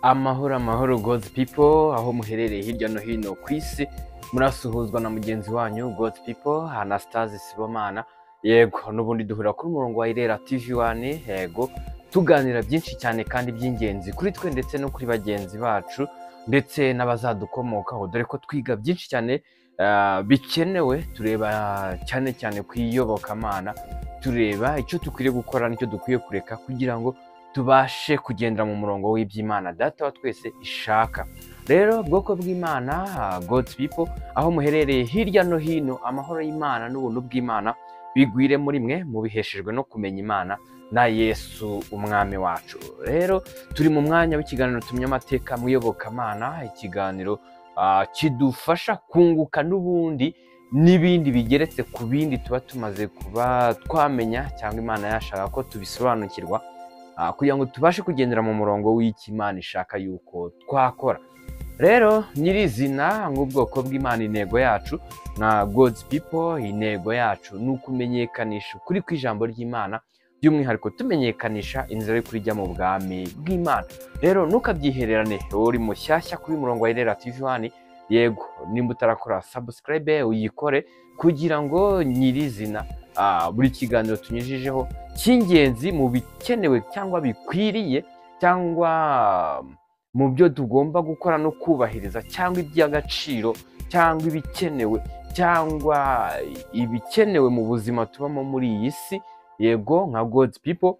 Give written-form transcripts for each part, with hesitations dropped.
Amahoro, amahoro, God's people, aho muherereye hirya no hino ku isi, murasuhuzwa na mugenzi wanyu God's people Anastase Sibomana. Yego, n'ubundi duhurira kuri umurongo wa Irera TV 1, yego, tuganira byinshi cyane kandi by'ingenzi kuri twe ndetse no kuri bagenzi bacu ndetse n'abazadukomokaho, dore ko twiga byinshi cyane bikenewe. Tureba cyane cyane ku iyobokamana, tureba icyo dukwiriye gukora n'icyo dukwiye kureka kugira ngo tubashe kugendera mu murongo w'iby'Imana Data wa twese ishaka. Rero, bwoko bw'Imana, God's people, aho muherereye hirya no hino, amahoro y'Imana n'ubuntu bw'Imana bigwire muri mwe mubiheshejwe no kumenya Imana na Yesu Umwami wacu. Rero turi mu mwanya w'ikiganiro Tumenya Amateka mu Iyobokamana, ikiganiro kidufasha kunguka n'ubundi n'ibindi bigeretse ku bindi tuba tumaze kuba twamenya cyangwa Imana yashaka ko tubisobanukirwa, kugira ngo tubashe kugendera mu murongo w'icyo Imana ishaka yuko twakora. Rero nyirizina, nk'ubwoko bw'Imana, intego yacu nka God's people, intego yacu ni ukumenyekanisha ukuri kw'ijambo ry'Imana, by'umwihariko tumenyekanisha inzira yo kujya mu bwami bw'Imana. Rero ntukabyihererane, uri mushyashya kuri murongo wa Irera TV 1, yego, nimba utarakora subscribe uyikore kugira ngo nyirizina buri kiganiro tunyujijeho cy'ingenzi mu bikenewe cyangwa bikwiriye cyangwa mu byo tugomba gukora no kubahiriza cyangwa iby'agaciro cyangwa ibikenewe cyangwa ibikenewe mu buzima tubamo muri iyi si, yego, nka God's people,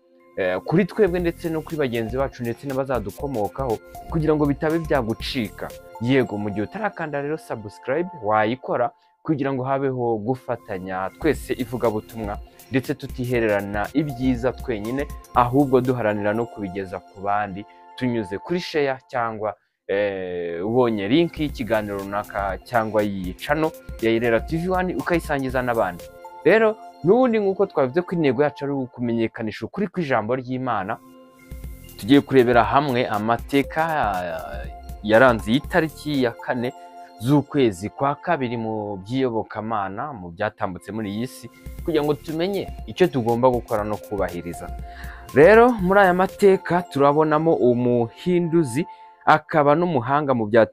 kuri twebwe ndetse no kuri bagenzi bacu ndetse n'abazadukomokaho, kugira ngo bitabe byagucika. Yego, mu gihe utarakanda rero subscribe wayikora kugira ngo habeho gufatanya twese ivugabutumwa, ndetse tutihererana ibyiza twenyine, ahubwo duharanira no kubigeza ku bandi tunyuze kuri share cyangwa ubonye link y'ikiganiro runaka cyangwa iyi channel ya Irera TV 1 ukayisangiza n'abandi. Rero n'ubundi, nk'uko twavuze ko intego yacu ari ukumenyekanisha ukuri kw'ijambo ry'Imana, tugiye kurebera hamwe amateka yaranze iyi tariki ya 4 z'ukwezi kwa kabiri mu by'iyobokamana, mu byatambutse muri iyi si, kugira ngo tumenye icyo tugomba gukora no kubahiriza. Rero muri aya mateka turabonamo umuhinduzi akaba n'umuhanga mu bya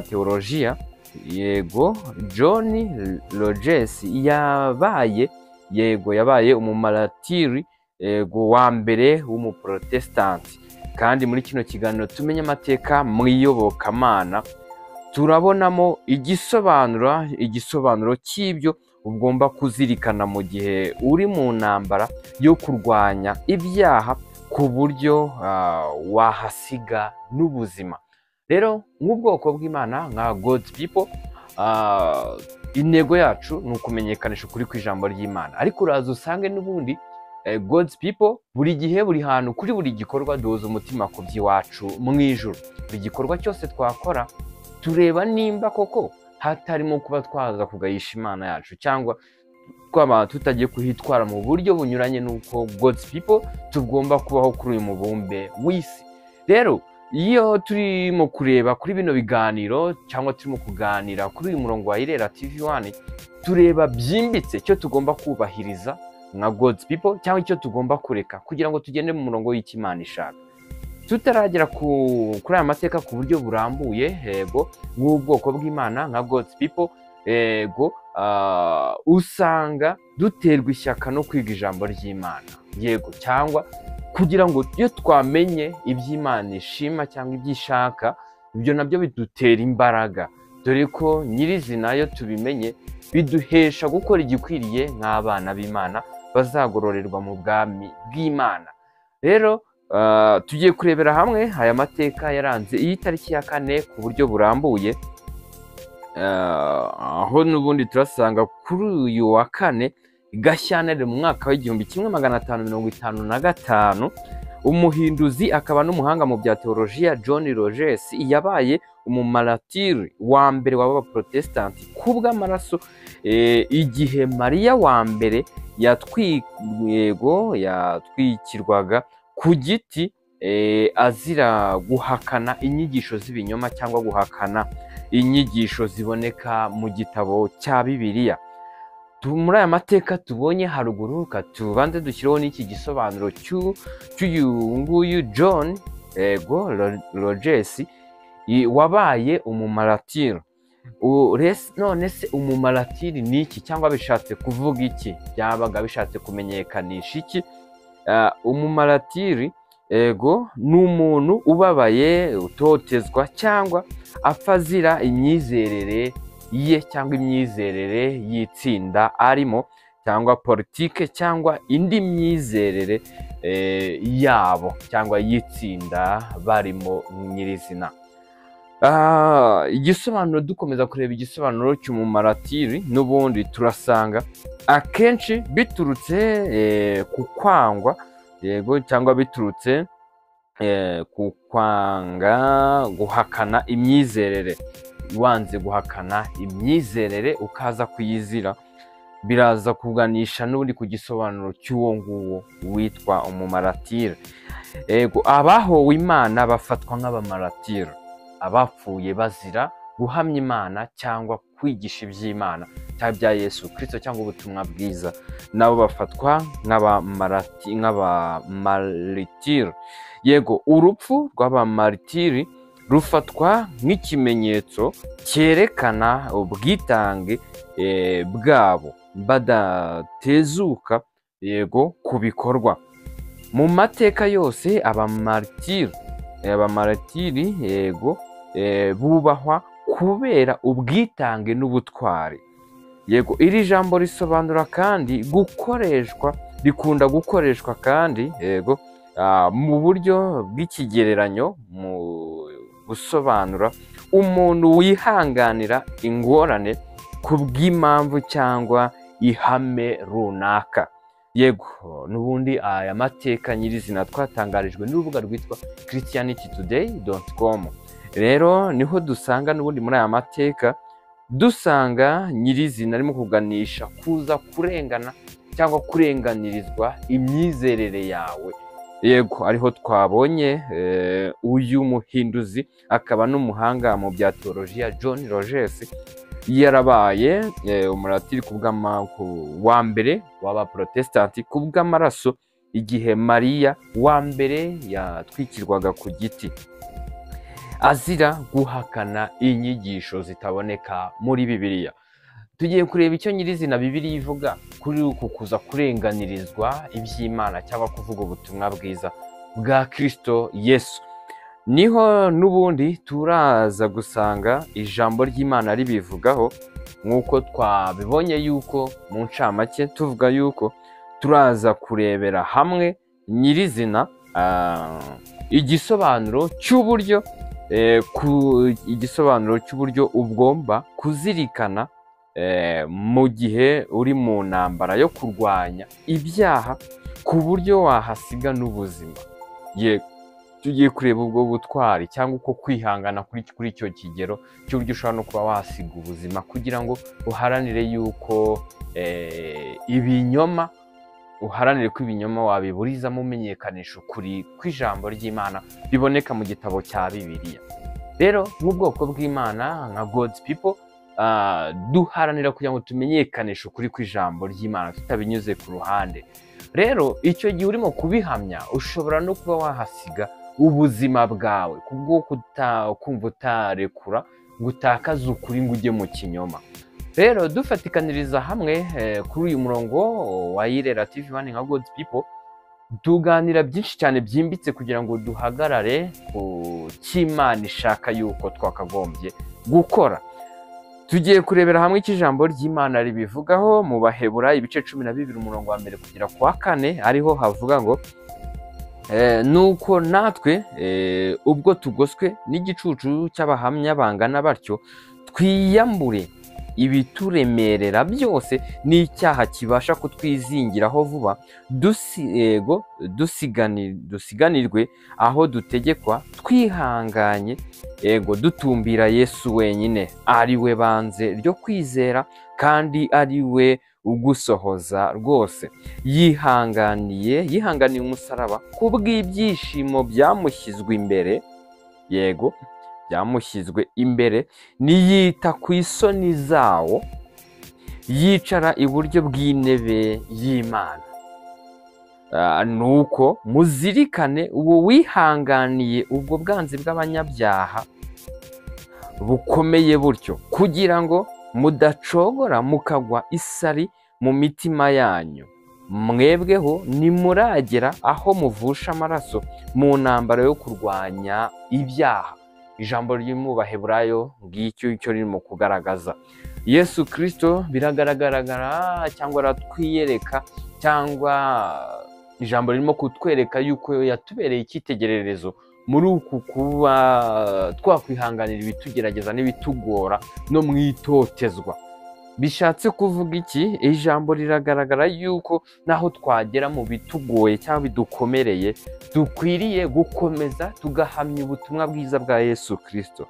teolojiya, yego, John Rogers. Yabaye, yego, yabaye umumaratiri, yego, wa mbere w'umuprotesitanti. Kandi muri kino kiganiro Tumenye Amateka mu Iyobokamana turabonamo igisobanuro cy'ibyo ugomba kuzirikana mu gihe uri mu ntambara yo kurwanya ibyaha ku buryo wahasiga n'ubuzima. Rero nk'ubwoko bw'Imana, nka God's people, intego yacu ni ukumenyekanisha ukuri kw'ijambo ry'Imana. Ariko uraza usange n'ubundi God's people buri gihe, buri hantu, kuri buri gikorwa duhuza umutima ku by'iwacu mu ijuru. Buri gikorwa cyose twakora tureba nimba koko hatarimo kuba twaza kugayisha Imana yacu cyangwa twaba tutagiye kuhitwara mu buryo bunyuranye n'uko God's people tugomba kubaho kuri uyu mubumbe w'isi. Rero iyo turimo kureba kuri bino biganiro cyangwa turimo kuganira kuri uyu murongo wa Irera TV 1, tureba byimbitse icyo tugomba kubahiriza nka God's people cyangwa icyo tugomba kureka kugira ngo tugende mu murongo w'icyo Imana ishaka. Tutaragera kuri aya mateka ku buryo burambuye, yego, nk'ubwoko bw'Imana, nka God's people, yego, usanga duterwa ishyaka no kwiga ijambo ry'Imana, yego, cyangwa kugira ngo iyo twamenye iby'Imana ishima cyangwa ibyo ishaka, ibyo nabyo bidutera imbaraga, dore ko nyirizina iyo tubimenye biduhesha gukora igikwiriye nk'abana b'Imana bazagororerwa mu bwami bw'Imana. Rero tugiye kurebera hamwe aya mateka yaranze iyi tariki ya 4 ku buryo burambuye, aho n'ubundi turasanga kuri uyu wa 4 Gashyantare mu mwaka wa 1555, umuhinduzi akaba n'umuhanga mu bya teolojiya John Rogers yabaye umumaratiri wa mbere w'abaprotesitanti kubw'amaraso, igihe Mariya wa mbere yego yatwikirwaga ku giti azira guhakana inyigisho z'ibinyoma cyangwa guhakana inyigisho ziboneka mu gitabo cya Bibiliya. Muri aya mateka tubonye haruguru, tubanze dushyireho n'iki gisobanuro cy'uyu nguyu John. Ego Rogers wabaye umumaratiri. None se umumaratiri ni iki, cyangwa bishatse kuvuga iki? Byabaga bishatse kumenyekanisha iki? Umumaratiri ego ni umuntu ubabaye, utotezwa cyangwa apfa azira imyizerere ye cyangwa imyizerere y'itsinda arimo, cyangwa politike cyangwa indi myizerere yabo cyangwa y'itsinda barimo nyirizina. Igisobanuro, dukomeza kureba igisobanuro cy'umumaratiri, n'ubundi turasanga akenshi biturutse ku kwangwa, yego, cyangwa biturutse ku kwanga guhakana imyizerere. Wanze guhakana imyizerere ukaza kuyizira, biraza kuganisha n'ubundi ku gisobanuro cy'uwo nguwo witwa umumaratiri. Yego, abahowe Imana bafatwa nk'abamaratiri, abapfuye bazira guhamya Imana cyangwa kwigisha iby'Imana cyangwa ibya Yesu Kristo cyangwa ubutumwa bwiza, nabo bafatwa nk'abamaritiri. Yego, urupfu rw'abamaritiri rufatwa nk'ikimenyetso cyerekana ubwitange bwabo badatezuka, yego, ku bikorwa. Mu mateka yose abamaritiri yego bubahwa kubera ubwitange n'ubutwari. Yego, iri jambo risobanura kandi gukoreshwa, rikunda gukoreshwa kandi yego mu buryo bw'ikigereranyo mu gusobanura umuntu wihanganira ingorane ku bw'impamvu cyangwa ihame runaka. Yego, n'ubundi aya mateka nyirizina twatangarijwe n'urubuga rwitwa christianitytoday.com. Rero niho dusanga n'ubundi muri aya mateka dusanga nyirizina arimo kuganisha kuza kurengana cyangwa kurenganirizwa imyizerere yawe. Yego, ariho twabonye uyu muhinduzi akaba n'umuhanga mu bya teolojiya John Rogers yarabaye umuratiri wa mbere w'abaprotestanti ku bw'amaraso igihe Mariya wa mbere yatwikirwaga ku giti azira guhakana inyigisho zitaboneka muri Bibiliya. Tugiye kureba icyo nyirizina Bibiliya ivuga kuri uku kuza kurenganirizwa iby'Imana cyangwa kuvuga ubutumwa bwiza bwa Kristo Yesu. Niho n'ubundi turaza gusanga ijambo ry'Imana ribivugaho, nk'uko twabibonye yuko mu ncamake tuvuga yuko turaza kurebera hamwe nyirizina igisobanuro cy'uburyo igisobanuro cy'uburyo ugomba kuzirikana mu gihe uri mu ntambara yo kurwanya ibyaha ku buryo wahasiga n'ubuzima. Tugiye kureba ubwo butwari cyangwa uko kwihangana kuri icyo kigero cy'uburyo ushobora no kuba wahasiga ubuzima kugira ngo uharanire yuko ibinyoma, uharanire ko ibinyoma wabiburizamo umenyekanisha ukuri kw'ijambo ry'Imana riboneka mu gitabo cya Bibiliya. Rero nk'ubwoko bw'Imana nka God's people, duharanira kugira ngo tumenyekanishe ukuri kw'ijambo ry'Imana tutabinyuze ku ruhande. Rero icyo gihe urimo kubihamya ushobora no kuba wahasiga ubuzima bwawe kubwo kumva utarekura ngo utakaze ukuri ngo ujye mu kinyoma. Rero dufatikaniriza hamwe kuri uyu murongo wa Irera TV 1 nka God's people, tuganira byinshi cyane byimbitse kugira ngo duhagarare ku cy'Imana ishaka yuko twakagombye gukora. Tugiye kurebera hamwe icyo ijambo ry'Imana ribivugaho mu Baheburayo ibice 12 umurongo wa 1 kugera ku wa 4, ariho havuga ngo nuko natwe ubwo tugoswe n'igicucu cy'abahamya bangana batyo, twiyambure ibituremerera byose n'icyaha kibasha kutwizingiraho vuba, dusiganirwe aho dutegekwa twihanganye, ego dutumbira Yesu wenyine, ari we banze ryo kwizera kandi ari we ugusohoza rwose. Yihanganiye umusaraba kubw'ibyishimo byamushyizwe imbere, yego byamushyizwe imbere, niyita ku isoni zawo, yicara iburyo bw'intebe y'Imana. Nuko muzirikane uwo wihanganiye ubwo bwanzi bw'abanyabyaha bukomeye butyo, kugira ngo mudacogora mukagwa isari mu mitima yanyu. Mwebweho nimuragera aho muvusha amaraso mu ntambara yo kurwanya ibyaha. Ijambo ry'Umubaheburayo ngicyo icyo ririmo kugaragaza. Yesu Kristo biragaragara cyangwa aratwiyereka, cyangwa ijambo ririmo kutwereka yuko yatubereye icyitegererezo muri uku kuba twakwihanganira ibitugerageza n'ibitugora no mu itotezwa. Bishatse kuvuga iki? Ijambo riragaragara yuko naho twagera mu bitugoye cyangwa bidukomereye, dukwiriye gukomeza tugahamya ubutumwa bwiza bwa Yesu Kristo.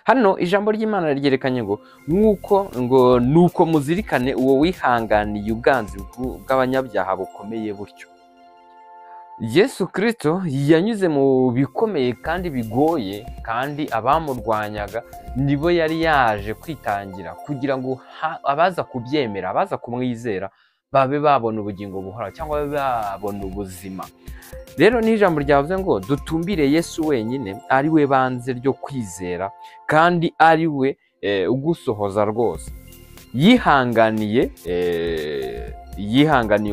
Hano ijambo ry'Imana ryerekanye ngo nk'uko ngo nuko muzirikane uwo wihanganiye ubwanzi bw'abanyabyaha bukomeye butyo. Yesu Kristo yanyuze mu bikomeye kandi bigoye, kandi abamurwanyaga nibo yari yaje kwitangira kugira ngo abaza kubyemera, abaza kumwizera babe babona ubugingo buhoraho cyangwa babe babona ubuzima. Rero ni ijambo ryavuze ngo dutumbire Yesu wenyine, ari we banze ryo kwizera kandi ari we ugusohoza rwose. Yihanganiye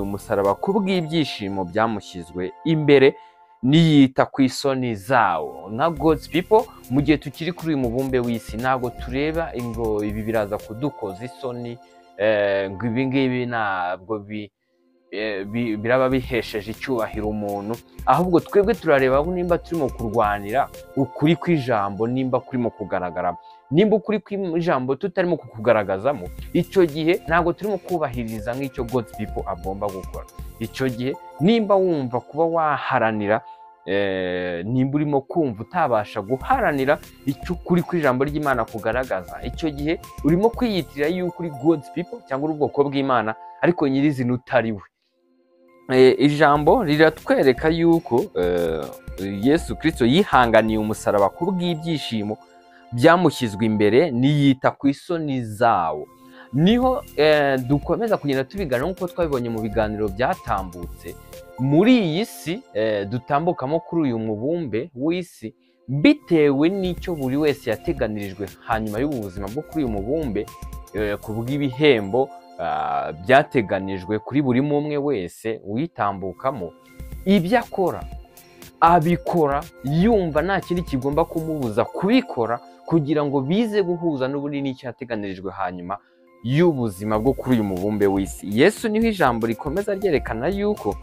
umusaraba kubw'ibyishimo byamushyizwe imbere, niyita ku isoni zawo. Nka God's people, mu gihe tukiri kuri uyu mubumbe w'isi, ntabwo tureba ngo ibi biraza kudukoza isoni, ngo ibi ngibi ntabwo biraba bihesheje icyubahiro umuntu, ahubwo twebwe turareba nimba turimo kurwanira ukuri kw'ijambo, nimba kurimo kugaragaramo. Nimba ukuri kw'ijambo tutarimo kukugaragazamo, icyo gihe ntabwo turimo kubahiriza nk'icyo God's people agomba gukora. Icyo gihe nimba wumva kuba waharanira, nimba urimo kumva utabasha guharanira icyo ukuri kw'ijambo ry'Imana kugaragaza, icyo gihe urimo kwiyitirira yuko uri God's people cyangwa uri ubwoko bw'Imana, ariko nyirizina utari we. Ijambo riratwereka yuko Yesu Kristo yihanganiye umusaraba kubw'ibyishimo byamushyizwe imbere, niyita ku isoni zawo. Niho dukomeza kugenda tubiganira nk'uko twabibonye mu biganiro byatambutse. Muri iyi si dutambukamo kuri uyu mubumbe w'isi, bitewe n'icyo buri wese yateganirijwe hanyuma y'ubu buzima bwo kuri uyu mubumbe, ku bw'ibihembo byateganijwe kuri buri umwe wese uyitambukamo, ibyo akora abikora yumva nta kindi kigomba kumubuza kubikora, kugira ngo bize guhuza n'ubundi n'icyo yateganirijwe hanyuma y'ubuzima bwo kuri uyu mubumbe w'isi. Yesu niho ijambo rikomeza ryerekana yuko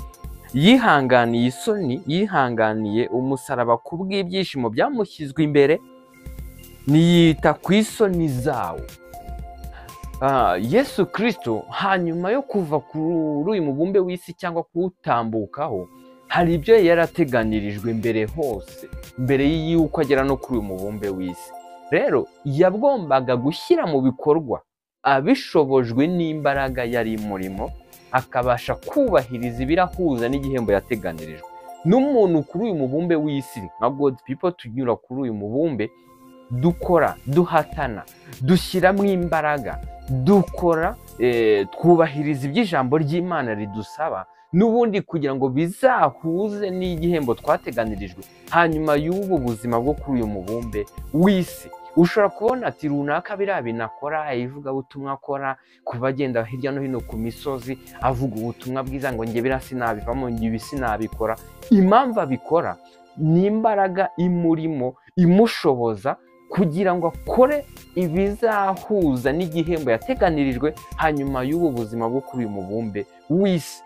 yihanganiye isoni, yihanganiye umusaraba kubw'ibyishimo byamushyizwe imbere, niyita ku isoni zawo. Yesu Kristo hanyuma yo kuva kuri uyu mubumbe w'isi cyangwa kuwutambukaho, hari ibyo yarateganirijwe mbere hose, mbere y'uko agera no kuri uyu mubumbe w'isi. Rero yagombaga gushyira mu bikorwa abishobojwe n'imbaraga yari imurimo, akabasha kubahiriza ibirahuza n'igihembo yateganirijwe. N'umuntu kuri uyu mubumbe w'isi nka God's people, tunyura kuri uyu mubumbe dukora, duhatana, dushyiramo imbaraga, dukora, twubahiriza iby'ijambo ry'Imana ridusaba, n'ubundi kugira ngo bizahuze n'igihembo twateganirijwe hanyuma y'ubu buzima bwo kuri uyu mubumbe w'isi. Ushobora kubona ati runaka biriya binakora, ivugabutumwa akora, kuba agenda hirya no hino ku misozi avuga ubutumwa bwiza, ngo njye biriya sinabivamo, njye ibi sinabikora. Impamvu abikora ni imbaraga imurimo imushoboza kugira ngo akore ibizahuza n'igihembo yateganirijwe hanyuma y'ubu buzima bwo kuri uyu mubumbe w'isi.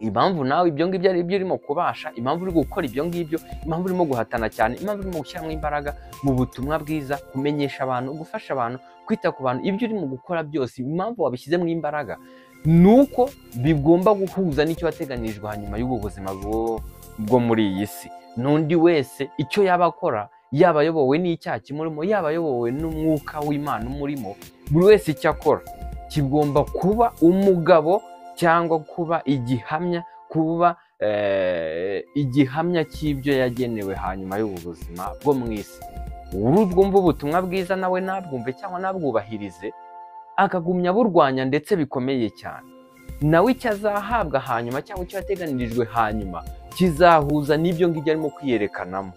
Impamvu nawe ibyo ngibyo ari byo urimo kubasha, impamvu uri gukora ibyo ngibyo, impamvu urimo guhatana cyane, impamvu urimo gushyiramo imbaraga mu butumwa bwiza, kumenyesha abantu, gufasha abantu, kwita ku bantu, ibyo urimo gukora byose, impamvu wabishyizemo imbaraga ni uko bigomba guhuza n'icyo wateganirijwe hanyuma y'ubu buzima bwo muri iyi si. N'undi wese icyo yaba akora, yaba ayobowe n'icyaha kimurimo, yaba ayobowe n'umwuka w'Imana umurimo, buri wese icyo akora kigomba kuba umugabo cyangwa kuba igihamya, kuba igihamya cy'ibyo yagenewe hanyuma y'ubu buzima bwo mu isi. Urubwumva ubutumwa bwiza nawe nabwumve cyangwa nabwubahirize, akagumya burwanya ndetse bikomeye cyane. Nawe icyo azahabwa hanyuma cyangwa icyo yateganirijwe hanyuma kizahuza n'ibyo ngibyo arimo kwiyerekanamo.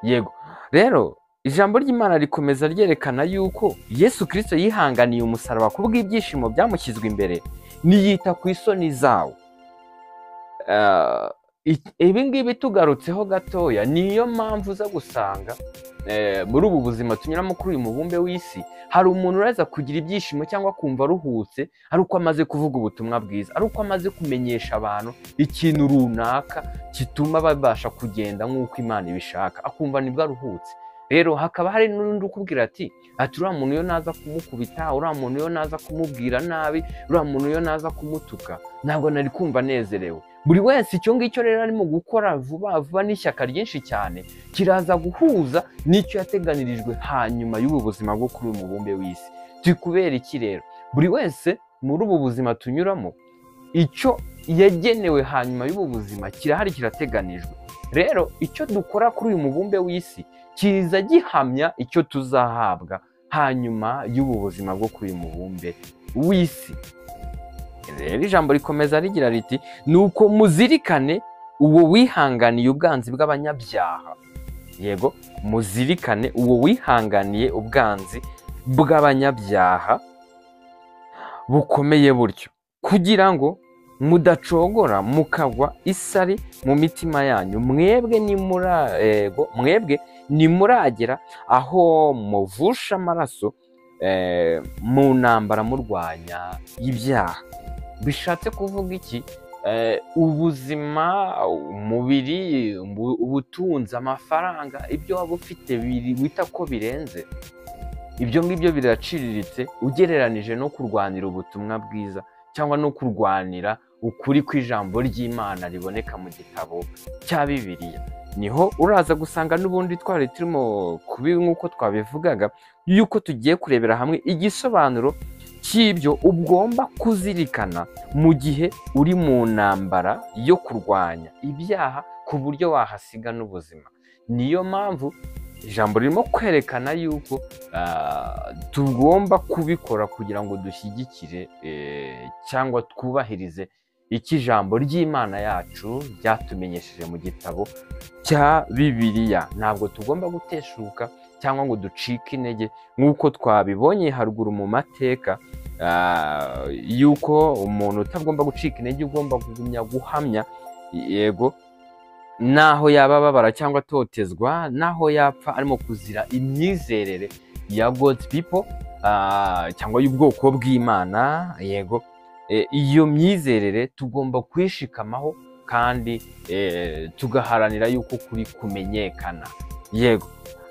Yego, rero ijambo ry'Imana rikomeza ryerekana yuko Yesu Kristo yihanganiye umusaraba kubw'ibyishimo byamushyizwe imbere, niyita ku isoni zawo. Ibi ngibi tugarutseho gatoya, niyo mpamvu uza gusanga muri ubu buzima tunyuramo kuri uyu mubumbe w'isi, hari umuntu uraza kugira ibyishimo cyangwa kumva aruhutse ari uko amaze kuvuga ubutumwa bwiza, ari uko amaze kumenyesha abantu ikintu runaka gituma babasha kugenda nk'uko Imana ibishaka, akumva nibwo aruhutse. Rero hakaba hari n'undi ukubwira ati uriya muntu iyo naza kumukubita, uriya muntu iyo naza kumubwira nabi, uriya muntu iyo naza kumutuka, ntabwo nari kumva anezerewe. Buri wese icyo ngicyo rero arimo gukora vuba vuba n'ishyaka ryinshi cyane, kiraza guhuza n'icyo yateganirijwe hanyuma y'ubu buzima bwo kuri uyu mubumbe w'isi. Turi kubera iki rero? Buri wese muri ubu buzima tunyuramo, icyo yagenewe hanyuma y'ubu buzima kirahari, kirateganijwe. Rero icyo dukora kuri uyu mubumbe w'isi kiza gihamya icyo tuzahabwa hanyuma y'ubu buzima bwo kuri uyu mubumbe w'isi. Rero ijambo rikomeza rigira riti nuko muzirikane uwo wihanganiye ubwanzi bw'abanyabyaha. Yego, muzirikane uwo wihanganiye ubwanzi bw'abanyabyaha bukomeye buryo, kugira ngo mudacogora mukagwa isari mu mitima yanyu. Mwebwe nimuragera aho muvusha amaraso mu ntambara murwanya ibyaha. Bishatse kuvuga iki? Ubuzima, umubiri, ubutunzi, amafaranga, ibyo waba ufite wita ko birenze, ibyo ngibyo biraciriritse ugereranije no kurwanira ubutumwa bwiza cyangwa no kurwanira ukuri kw'ijambo ry'Imana riboneka mu gitabo cya Bibiliya. Niho uraza gusanga n'ubundi twari turimo kubi nk'uko twabivugaga, yuko tugiye kurebera hamwe igisobanuro cy'ibyo ugomba kuzirikana mu gihe uri mu ntambara yo kurwanya ibyaha ku buryo wahasiga n'ubuzima. Niyo mpamvu ijambo ririmo kwerekana yuko tugomba kubikora kugira ngo dushyigikire cyangwa twubahirize iki ijambo ry'Imana yacu ryatumenyesheje mu gitabo cya Bibiliya. Ntabwo tugomba guteshuka cyangwa ngo ducike intege nk'uko twabibonye haruguru mu mateka, yuko umuntu utagomba gucika intege ugomba kugumya guhamya, yego, naho yaba ababara cyangwa atotezwa, naho yapfa arimo kuzira imyizerere ya God's people cyangwa y'ubwoko bw'Imana. Yego, iyo myizerere tugomba kwishikamaho kandi tugaharanira yuko kuri kumenyekana. Yego,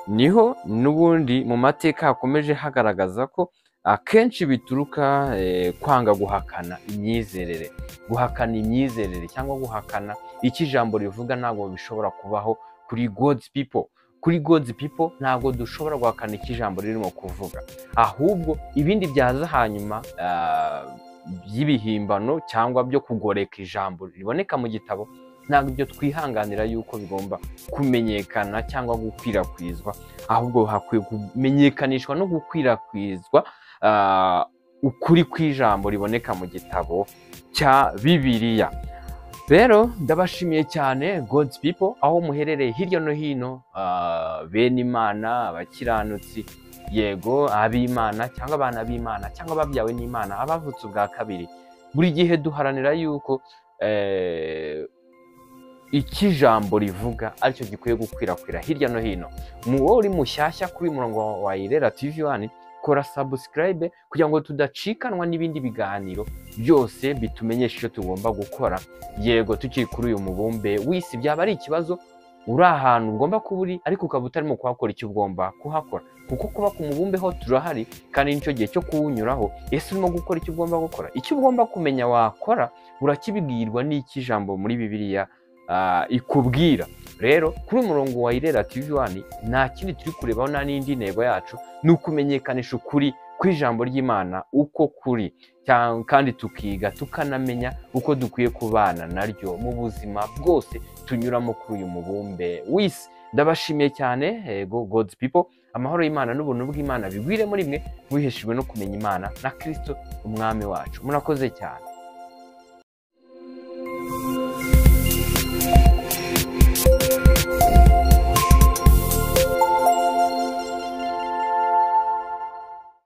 niho n'ubundi mu mateka hakomeje hagaragaza ko akenshi bituruka kwanga guhakana imyizerere. Guhakana imyizerere cyangwa guhakana icyo ijambo rivuga ntabwo bishobora kubaho kuri God's people. Kuri God's people ntabwo dushobora guhakana icyo ijambo ririmo kuvuga, ahubwo ibindi byaza hanyuma by'ibihimbano cyangwa byo kugoreka ijambo riboneka mu gitabo, ntabwo ibyo twihanganira yuko bigomba kumenyekana cyangwa gukwirakwizwa, ahubwo hakwiye kumenyekanishwa no gukwirakwizwa ukuri kw'ijambo riboneka mu gitabo cya Bibiliya. Rero ndabashimiye cyane God's people aho muherereye hirya no hino, bene Imana, abakiranutsi, yego, ab'Imana cyangwa abana b'Imana cyangwa ababyawe n'Imana, abavutse ubwa kabiri. Buri gihe duharanira yuko iki jambo rivuga aricyo gikwiye gukwirakwira hirya no hino. Mu wowe uri mushyashya kuri murongo wa Irera TV 1, kora subscribe kugira ngo tudacikanwa n'ibindi biganiro byose bitumenyesha icyo tugomba gukora. Yego, tukiri kuri uyu mubumbe w'isi, byaba ari ikibazo uri ahantu ugomba kuba uri ariko ukaba utarimo kuhakora icyo ugomba kuhakora, kuko kuba ku mubumbe ho turahari kandi nicyo gihe cyo kuwunyuraho. Ese urimo gukora icyo ugomba gukora? Icyo ugomba kumenya wakora urakibwirwa n'iki ijambo muri Bibiliya ikubwira. Rero kuri umurongo wa Irera TV 1 nta kindi turi kurebaho, nta n'indi ntego yacu ni ukumenyekanisha ukuri kw'ijambo ry'Imana uko kuri, kandi tukiga tukanamenya uko dukwiye kubana naryo mu buzima bwose tunyuramo kuri uyu mubumbe w'isi. Ndabashimiye cyane, yego, God's people. Amahoro y'Imana n'ubuntu bw'Imana bigwire muri mwe, mwiheshejwe no kumenya Imana na Kristo umwami wacu. Murakoze cyane.